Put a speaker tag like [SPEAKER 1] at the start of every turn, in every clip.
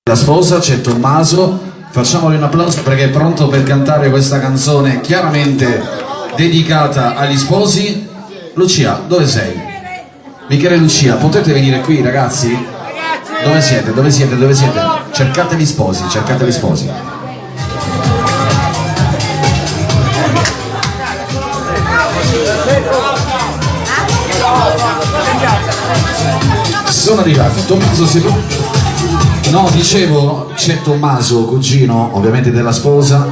[SPEAKER 1] La sposa, c'è Tommaso, facciamogli un applauso perché è pronto per cantare questa canzone chiaramente dedicata agli sposi. Lucia, dove sei? Michele e Lucia, potete venire qui ragazzi? Dove siete? Dove siete? Dove siete? Cercate gli sposi, cercate gli sposi. Sono arrivati. Tommaso, sei tu? No, dicevo, c'è Tommaso, cugino ovviamente della sposa,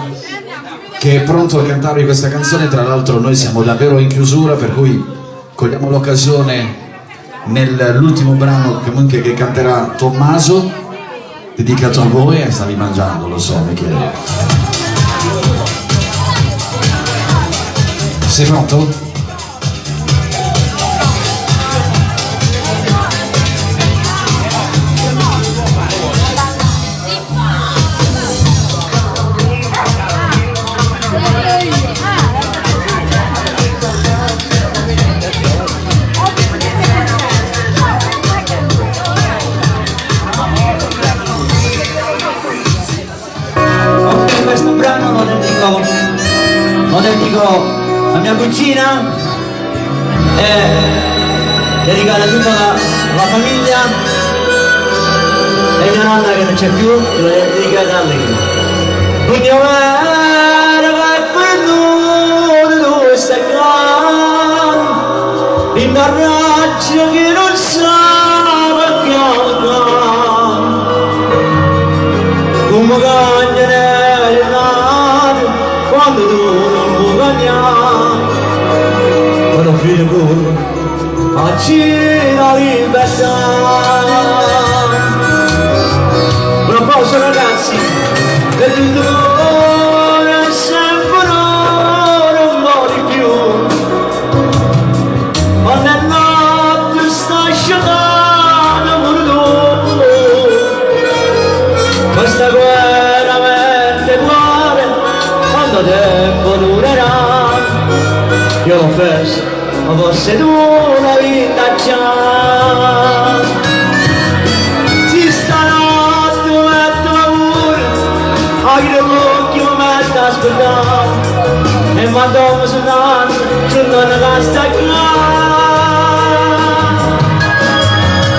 [SPEAKER 1] che è pronto a cantare questa canzone. Tra l'altro noi siamo davvero in chiusura, per cui cogliamo l'occasione nell'ultimo brano comunque che canterà Tommaso, dedicato a voi, e stavi mangiando, lo so, Michele. Sei pronto?
[SPEAKER 2] Ok, questo brano lo dedico a mia cugina e dedicato a tutta la famiglia e mia nonna che non c'è più, lo dedicato a lei. Voglio vera che perduto tu stai qua, in una raggio che non sa perché come cagna nel nato quando tu non puoi cagnare, quando fine curva oggi la libertà. Un applauso ragazzi per il dolore sempre un po' di più, ma nella notte sta sciatando pure tu. Questa guerra mente cuore quanto tempo durerà? Io l'ho persa, ma forse tu l'hai vinta già. Si stanotte mi metto paura, a chi l'occhio mi metto a aspettare, e ma dopo sono sono che sta qua.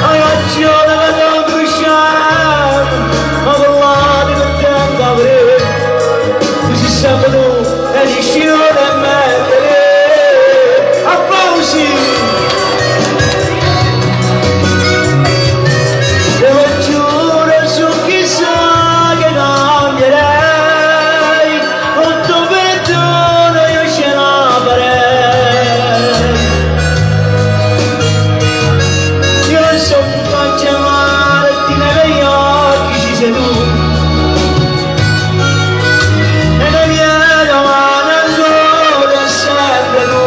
[SPEAKER 2] Hai ragione che non cresciamo, ma con l'anima che tengo a vedere, tu sei sempre tu e riuscire a mettere applausi. Te lo giuro su chissà che cambierei, con tuo perdono io ce la farei. Io so faccia male, ti leva gli occhi, ci sei tu. E le mie domande ancora sempre tu.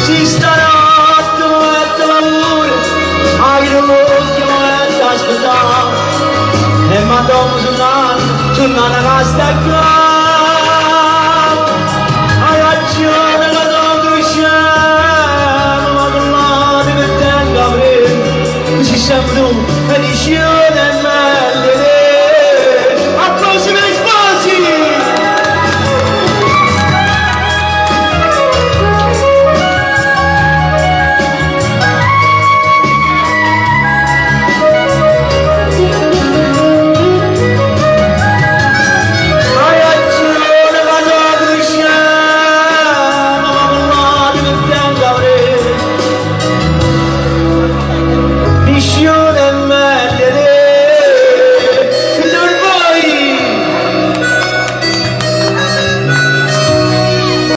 [SPEAKER 2] Si stanotte mi metto paura, a chi l'occhio mi metto a aspettare, e ma dopo sono che sta qua. Hai ragione che non cresciamo, ma con l'anima che tengo a aprire, tu sei sempre tu